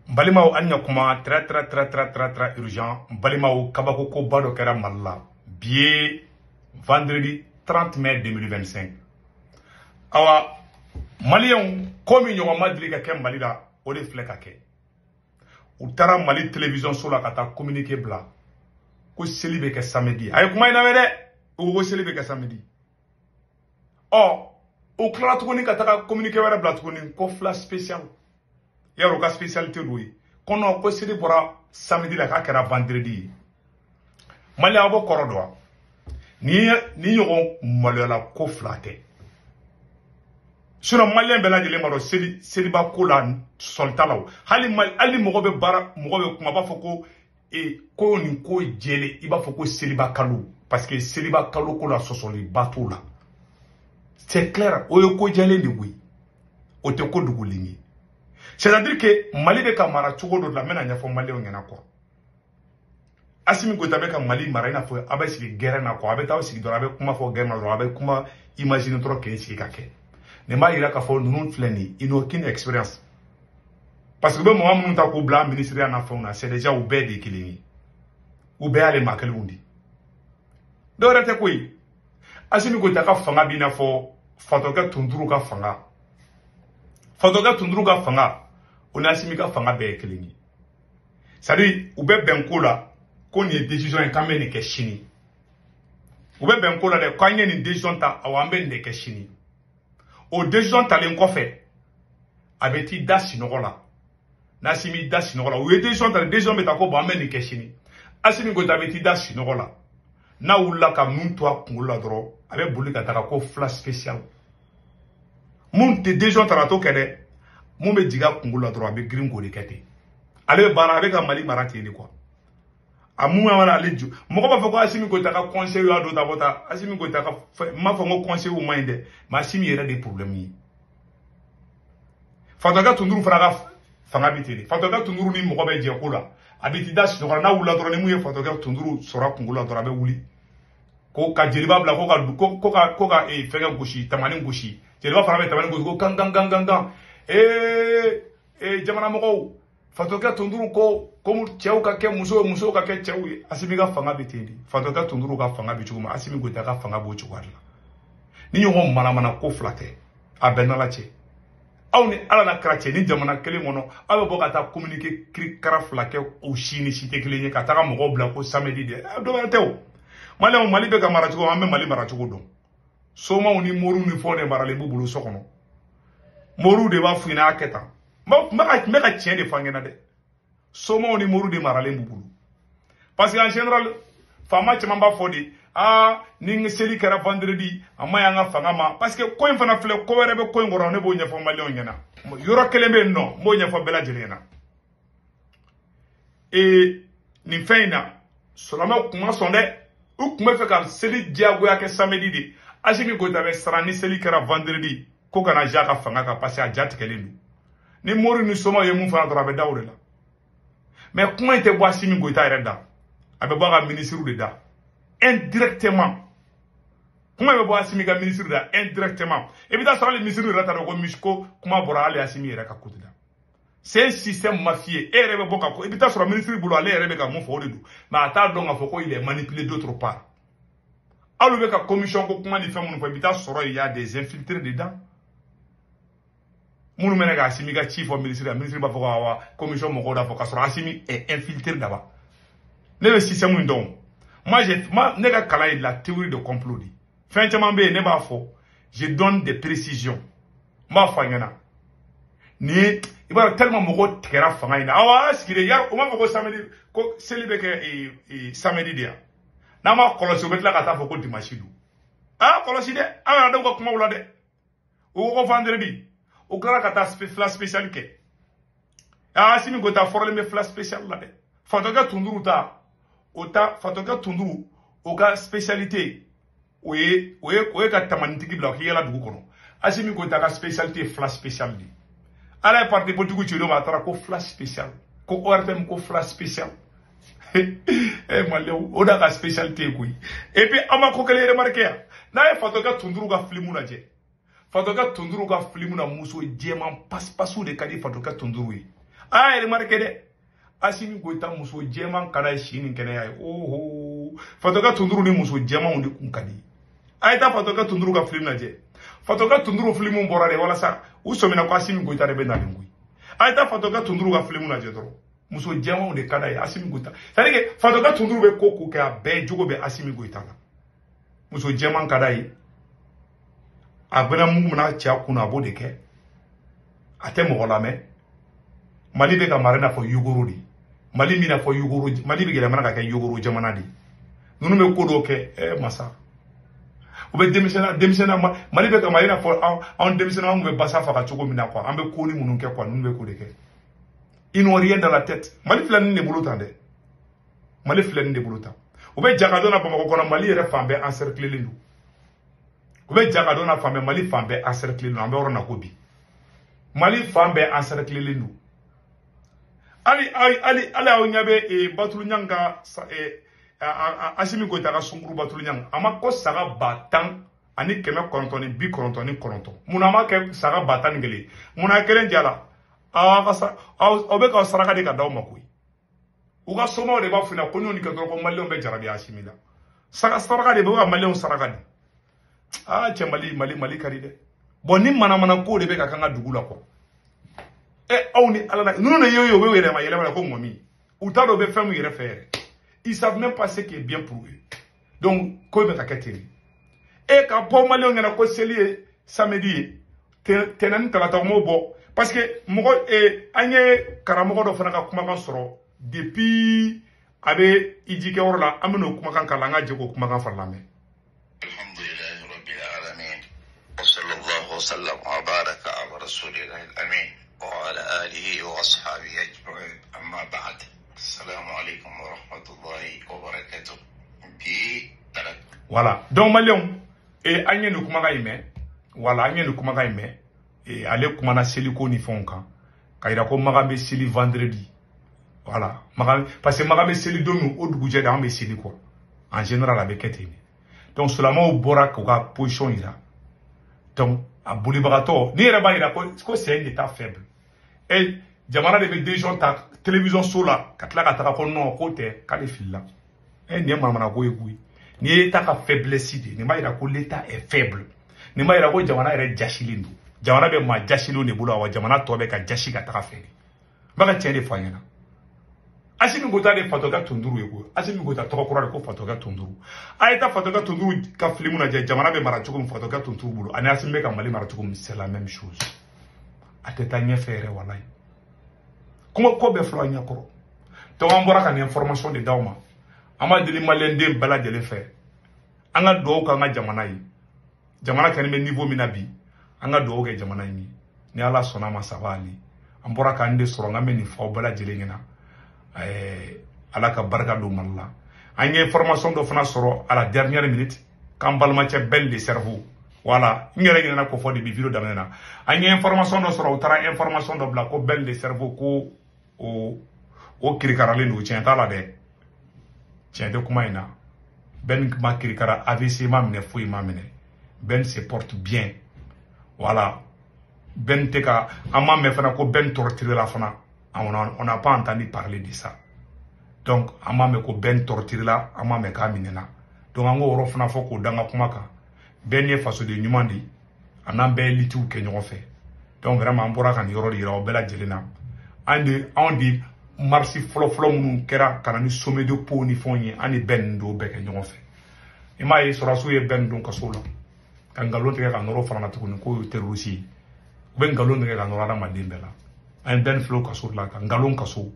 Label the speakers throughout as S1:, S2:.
S1: Balimaw, an ɲa kuma très très très très très très urgent. Balimaw, kabako koba dɔ kɛra Mali la. Bi ye vendredi 30 mai 2025. Awa, maliyɛnw, ko min ɲɔgɔn ma deli ka kɛ Mali la, o de filɛ ka kɛ. U taara Mali télévision so la ka taa communiqué bila ko seli bɛ kɛ samedi. A ye kuma in lamɛn dɛ. U ko ko seli bɛ kɛ samedi. Ɔ, u tilara tuguni ka taga communiqué wɛrɛ bila tuguni ko fila spécial. Yarɔ, u ka spécialité d'o ye. Ko non, ko seli bɔra samedi la, k'a kɛra vendredi ye. Maliyɛn, aw b'o kɔrɔ dɔn wa? Ni ni ɲɔgɔn maloyala ko fila tɛ. Sinon maliyɛn bɛɛ lajɛlen b'a dɔn seli seliba ko la sɔli t'a la o. Hali mali hali mɔgɔ bɛ baara, mɔgɔ bɛ kuma, a b'a fɔ ko e ko nin ko jɛlen, i b'a fɔ ko seliba kalo, parce que seliba kalo ko la sɔsɔliba t'o la. C'est clair, o ye ko jɛlen de koyi. O tɛ ko dogolen ye. C'est-à-dire que Mali bɛ ka mara cogo dɔ la, n bɛna ɲɛfɔ maliyɛnw ɲɛna quoi. Assimi Goïta bɛ ka Mali mara i n'a fɔ a bɛ sigi gɛrɛn na quoi. A bɛ taa aw sigi dɔrɔn, a bɛ kuma fɔ gɛrɛn na dɔrɔn, a bɛ kuma imaginer dɔrɔn k'e sigi ka kɛ. Nin b'a yira k'a fɔ ninnu filɛ nin ye, ils n'ont aucune expérience. Parce que u bɛ mɔgɔ minnu ta k'u bila ministériya n'a fɛnw na, c'est déjà u bɛɛ de ye kelen ye. U bɛɛ y'ale maa kelenw de ye. Dɔwɛrɛ tɛ koyi. Assimi Goïta ka fanga b'i n'a fɔ fatɔkɛ Tunturu ka fanga. Fatɔkɛ Tunturu ka fanga, o ni Assimi ka fanga bɛɛ ye kelen ye. C'est à dire u bɛ bɛn ko la ko nin ye décision ye k'an bɛ nin kɛ sini. U bɛ bɛn ko la dɛ, k'an ye nin décision ta, awɔ, an bɛ nin de kɛ sini. O décision talen kɔfɛ, a bɛ t'i da sinɔgɔ la. N'Assimi da sinɔgɔ la, u ye décision ta, décision bɛ ta ko bon, an bɛ nin kɛ sini. Assimi Goïta bɛ t'i da sinɔgɔ la. N'a wulila ka mun to a kunkolo la dɔrɔn, a bɛ boli ka taga ko fila spécial. Mun tɛ décision ta, a t'o kɛ dɛ. Mun bɛ jigin a kunkolo la dɔrɔn, a bɛ girin k'o de kɛ ten. Ale bɛ baara, a bɛ ka Mali mara ten de quoi. A mun mana ale ju, mɔgɔ b'a fɔ ko Assimi Goïta ka conseil y'a dɔ ta bɔ ta. Assimi Goïta ka, n m'a fɔ n ko conseil ma ɲi dɛ, mais Assimi yɛrɛ de ye problème ye. Fatɔkɛ Tunturu fana ka fanga bɛ ten de. Fatɔkɛ Tunturu ni mɔgɔ bɛ jɛ ko la, a bɛ t'i da sunɔgɔ la. N'a wulila dɔrɔn, ni mun ye fatɔkɛ Tunturu sɔrɔ a kunkolo la dɔrɔn, a bɛ wuli ko ka jeliba bila ko ka ko ka fɛngɛ gosi, tamani gosi. Jeliba fana bɛ tamani gosi ko kan kan kan kan kan. Ee ee, jamana mɔgɔw, fatɔkɛ Tunturu ko ko cɛw ka kɛ musow ye, musow ka kɛ cɛw ye. Assimi ka fanga bɛ ten de. Fatɔkɛ Tunturu ka fanga bɛ cogo min, Assimi Goïta ka fanga b'o cogoya de la. Ni ɲɔgɔn manamana ko fila tɛ, a bɛɛ n'Ala cɛ. Aw ni Ala na kɛra cɛ ni jamana kelen kɔnɔ, aw bɛ bɔ ka taa communiqué kirikara fila kɛ, o si ni si tɛ kelen ye, ka taga mɔgɔw bila ko samedi de. Dɔ wɛrɛ tɛ o. Maliyɛnw, Mali bɛ ka mara cogo, an bɛ Mali mara cogo dɔn. Somaw ni moriw ni fɛnw de maralen b'u bolo so kɔnɔ. Moriw de b'a f'u ɲɛna a kɛ tan. N bɛ ka tiɲɛ de fɔ an ɲɛna dɛ. Somaw ni moriw de maralen b'u bolo. Parce que en général, faama caman b'a fɔ de, aa, ni seli kɛra vendredi, a ma ɲi an ka fanga ma. Parce que ko in fana filɛ, ko wɛrɛ bɛ ko in kɔrɔ, ne b'o ɲɛfɔ maliyɛnw ɲɛna. Yɔrɔ kelen bɛ yen nɔ, n b'o ɲɛfɔ bɛɛ lajɛlen ɲɛna. Ee, nin fɛn in na, silamɛw kun ma sɔn dɛ. U tun bɛ fɛ ka seli diyagoya kɛ samedi de. Assimi Goïta bɛ siran ni seli kɛra vendredi ko kana ja ka fanga kan, parce que a ja tigɛlen don. Ni mori ni somaw ye mun fana dɔrɔn, a bɛ da o de la. Mais kuma in tɛ bɔ Assimi Goïta yɛrɛ da, a bɛ bɔ a ka ministre de da indirectement. Kuma bɛ bɔ Assimi ka ministre da indirectement. I bɛ taa sɔrɔ hali ministre yɛrɛ t'a dɔn ko misi ko kuma bɔra hali Assimi yɛrɛ ka côté la. C'est un système mafieux. E yɛrɛ bɛ bɔ ka ko, i bɛ taa sɔrɔ ministre bolo, ale yɛrɛ bɛ ka mun fɔ, o de don, mais a t'a dɔn k'a fɔ ko il est manipulé d'autre part. Hali bɛ ka commission ko kuma ni fɛn minnu fɔ, i bɛ taa sɔrɔ il y a des infiltrés dedans minnu bɛna ka Assimi ka ci fɔ ministre la. Ministre b'a fɔ ko awa, commission mɔgɔw d'a fɔ, k'a sɔrɔ Assimi est infiltré d'abord. Ne bɛ système in dɔn. Moi, j'ai ma, ne ka kalan ye la théorie de complot de. Fɛn caman bɛ yen, ne b'a fɔ, je donne des précisions, n b'a fɔ a ɲɛna. Nin ye, i b'a dɔn, tellement mɔgɔw tigɛra fanga in na. Awa, a sigi de yari, u m'a fɔ ko samedi ko seli bɛ kɛ samedi de yan. N'an m'a kɔlɔsi, u bɛ tila ka taa fɔ ko dimanche don. A kɔlɔsi dɛ, an kana denw ka kumaw la dɛ. U ko vendredi, u tilara ka taa fila spécial kɛ. Assimi Goïta fɔrɔlen bɛ fila spécial la dɛ. Fatɔkɛ Tunturu ta, o ta fatɔkɛ Tunturu, o ka spécialité o ye ka tamanitigi bila k'i yɛlɛ dugu kɔnɔ. Assimi Goïta ka spécialité ye fila spécial de. Ala ye parti politique ci don ma, a taara ko fila spécial, ko ORTM ko fila spécial. Eh, maliyɛnw, o de ka spécialité ye koyi. Et puis an ma ko kelen remarqué yan. N'a ye fatɔkɛ Tunturu ka film lajɛ, fatɔkɛ Tunturu ka film na, muso jɛman pasipasiw de ka di fatɔkɛ Tunturu ye. A y'a remarqué dɛ, Assimi Goïta muso jɛman ka d'a ye si ni kɛnɛya ye. Oho, Fatɔkɛ Tunduru ni muso jɛmanw de kun ka di. A ye taa Fatɔkɛ Tunduru ka film lajɛ. Fatɔkɛ Tunduru film bɔra de walasa u sɔmina ko Assimi Goïta de bɛ nalen koyi. A ye taa Fatɔkɛ Tunduru ka film lajɛ dɔrɔn. Muso jɛmanw de ka d'a ye Assimi Goïta. C'est à dire que Fatɔkɛ Tunduru bɛ ko ko kɛ, a bɛɛ jogo bɛ Assimi Goïta la. Muso jɛman ka d'a ye. A bɛna mugu mina cɛ a kunna, a b'o de kɛ. A tɛ mɔgɔ lamɛn. Mali bɛ ka mara i n'a fɔ yogoro de. Mali min n'a fɔ yogoro, Mali bɛ yɛlɛmana ka kɛ yogoro jamana de. Ninnu bɛ ko dɔw kɛ, masa. U bɛ denmisɛnnin Mali bɛ ka mara i n'a fɔ anw denmisɛnnin anw bɛ basa faga cogo min na quoi. An bɛ ko ni minnu kɛ quoi, ninnu bɛ ko de kɛ. Ils n'ont rien dans la tête. Mali filɛ nin de bolo tan dɛ. Mali filɛ nin de bolo tan. U bɛ ja ka dɔn na Bamakɔ kɔnɔ, Mali yɛrɛ fan bɛɛ encerclé don. U bɛ ja ka dɔn na fan bɛɛ, Mali fan bɛɛ encerclé don. An bɛ yɔrɔ na ko bi. Mali fan bɛɛ encerclé don. Ali ali ali aw ɲɛ bɛ Batulu Ɲang ka Assimi Goïta ka sunkuru Batulu Ɲang, a ma ko saga 10,999. Munna a ma kɛ saga 10,001? Munna kelen jala? Aw ka aw bɛ ka saraka de ka d'aw ma koyi. U ka somaw de b'a f'u ɲɛna ko n'u kɛ dɔrɔn ko maliyɛnw bɛ jarabi Assimi la. Saga saraka de bɛ ka maliyɛnw saraka de. Ah cɛ, Mali Mali Mali ka di dɛ. Bon, ni manamana ko de bɛ ka k'an ka dugu la quoi. Aw ni Ala la, ninnu de ye u bɛ yɛlɛma yɛlɛma la ko ŋɔmi. U t'a dɔn u bɛ fɛn min yɛrɛ fɛ yɛrɛ. Ils savent même pas ce qui est bien pour eux. Donc ko bɛ ka kɛ ten de. Ka bɔ maliyɛnw ɲɛna ko seli ye samedi ye, tɛnɛn ni tarata u m'o bɔ. Parce que mɔgɔ an ye karamɔgɔ dɔ fana ka kumakan sɔrɔ depuis a bɛ i jikɛyɔrɔ la, an bɛ n'o kumakan k'a la, an ka jɛ k'o kumakan fara lamɛn.
S2: Alhamdulillahi rabbil alamin wa sallallahu wa sallam wa baraka ala rasulillahi al-amin wa ala alihi wa ashabihi ajma'in, amma ba'd. Assalamu alaikum wa rahmatullahi wa barakatuh. Bi
S1: voilà, donc maliyɛnw, an ye nin kumakan in mɛn. Voilà, an ye nin kumakan in mɛn. Ale kumana seliko ni fɛnw kan ka yira ko Makan bɛ seli vendredi. Voilà, Makan, parce que Makan bɛ seli don min, o dugujɛ de an bɛ seli quoi. En général a bɛ kɛ ten de. Donc silamɛw bɔra k'u ka position yira. Donc a bolibagatɔ n'i yɛrɛ b'a yira ko c'est un état faible. Jamana de bɛ décision ta télévision so la ka tila ka taga ko non, k'o tɛ, k'ale filila. Nin ye manamana ko ye koyi. Nin ye état ka faiblesse de ye. Nin b'a yira ko l'état est faible. Nin b'a yira ko jamana yɛrɛ jasilen don. Jamana bɛ maa jasilenw de bolo, awa jamana tɔ bɛ ka jasi ka taga fɛ de. N b'a ka tiɲɛ de fɔ an ɲɛna. Assimi Goïta de Fatɔkɛ Tunduru ye koyi. Assimi Goïta tɔgɔ kura de ko Fatɔkɛ Tunduru. A ye taa Fatɔkɛ Tunduru ka film lajɛ, jamana bɛ mara cogo min Fatɔkɛ Tunduru bolo, ani Assimi bɛ ka Mali mara cogo min, c'est la même chose. A tɛ taa ɲɛfɛ yɛrɛ walayi. Kuma ko bɛɛ filɛ an ɲɛkɔrɔ. Donc an bɔra ka nin information de d'aw ma. An b'a deli maliyɛnden bɛɛ lajɛlen fɛ. An ka dugawu k'an ka jamana ye. Jamana kɛlen bɛ niveau min na bi, an ka dugawu kɛ jamana in ye. Ni Ala sɔnna a ma, ça va aller. An bɔra k'an de sɔrɔ, n bɛ nin fɔ aw bɛɛ lajɛlen ɲɛna. Ala ka barika don Mali la. An ye information dɔ fana sɔrɔ à la dernière minute k'an balimacɛ Ben le cerveau. Voilà, n yɛrɛ ɲinɛna k'o fɔ depuis vidéo daminɛ na. An ye information dɔ sɔrɔ, u taara information dɔ bila ko Ben le cerveau ko o kirikaralen don. Tiɲɛ t'a la dɛ. Tiɲɛ tɛ kuma in na. Ben ma kirikara, AVC ma minɛ, foyi ma minɛ. Ben se porte bien. Voilà. Ben tɛ ka, an m'a mɛn fana ko Ben torturé la fana. On n'a pas entendu parler de ça. Donc an m'a mɛn ko Ben torturé la, an m'a mɛn k'a minɛna. Donc an k'o yɔrɔ fana fɔ k'o da n ka kuma kan. Ben ye fasoden ɲuman de ye. A n'an bɛɛ ye litiw kɛ ɲɔgɔn fɛ. Donc vraiment an bɔra ka nin yɔrɔ de yira aw bɛɛ lajɛlen na. Anw de marche fɔlɔ-fɔlɔ minnu kɛra ka na ni sommet de peau ni fɛnw ye, an ni Ben ninnu dɔw bɛɛ kɛ ɲɔgɔn fɛ. I m'a ye sɔrɔdasiw ye Ben don kaso la. Ka nkalon tigɛ ka nɔrɔ fana na tuguni k'o ye terroriste ye. U bɛ nkalon tigɛ ka nɔrɔ adamaden bɛɛ la. An ye Ben filɛ o kaso la ka nkalon kaso.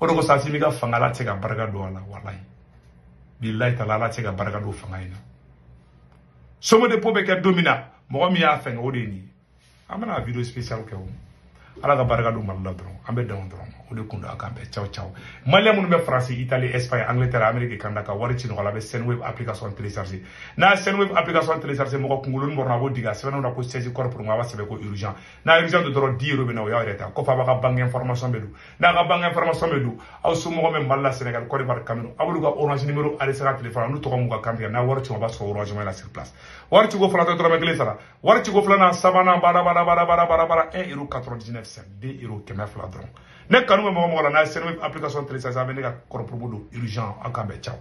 S1: O de kosɔn Assimi ka fanga, Ala tɛ se ka barika don a la walayi. Bilayi taala, Ala tɛ se ka barika don fanga in na. Sommet de peau bɛ kɛ don min na, mɔgɔ min y'a fɛngɛ o de ye nin ye. An bɛna vidéo spéciale kɛ o. Ala ka barika don Mali la dɔrɔn, an bɛ dan o dɔrɔn ma. O de kun don a kan bɛɛ. Ciao ciao. Maliyɛn minnu bɛ France, Italie, Espagne, Angleterre, Amérique, Canada ka wari ci nɔgɔ la, a bɛ Sendwave application télécharger. N'a ye Sendwave application télécharger, mɔgɔ kunkoloni bɔra a b'o digi, a sɛbɛnnen na ko 16 corps pour moi, a b'a sɛbɛn ko urgent. N'a urgent don dɔrɔn, 10 euros bɛ na, o y'aw yɛrɛ ta. Kɔfɛ a b'a ka banque information bɛ don. N'a ka banque information bɛ don, aw somɔgɔ bɛ Mali la, Sénégal, Côte d'Ivoire, Cameroun, aw b'olu ka Orange numéro enregistré a téléphone, n'u tɔgɔ m'u ka carte, n'a wari ci, o b'a sɔrɔ Orange Money la sur place. Wari ciko fila tɛ dɔrɔmɛ kelen sara. Wari ciko filanan, sabanan, bara bara bara bara bara bara 1,99 euro. F5 2 euros 200 dɔrɔn. Ne kanu bɛ mɔgɔ mɔgɔ la n'a ye Sendwave application télécharger, a bɛ ne ka code promo don urgent. Aw k'an bɛn, ciao.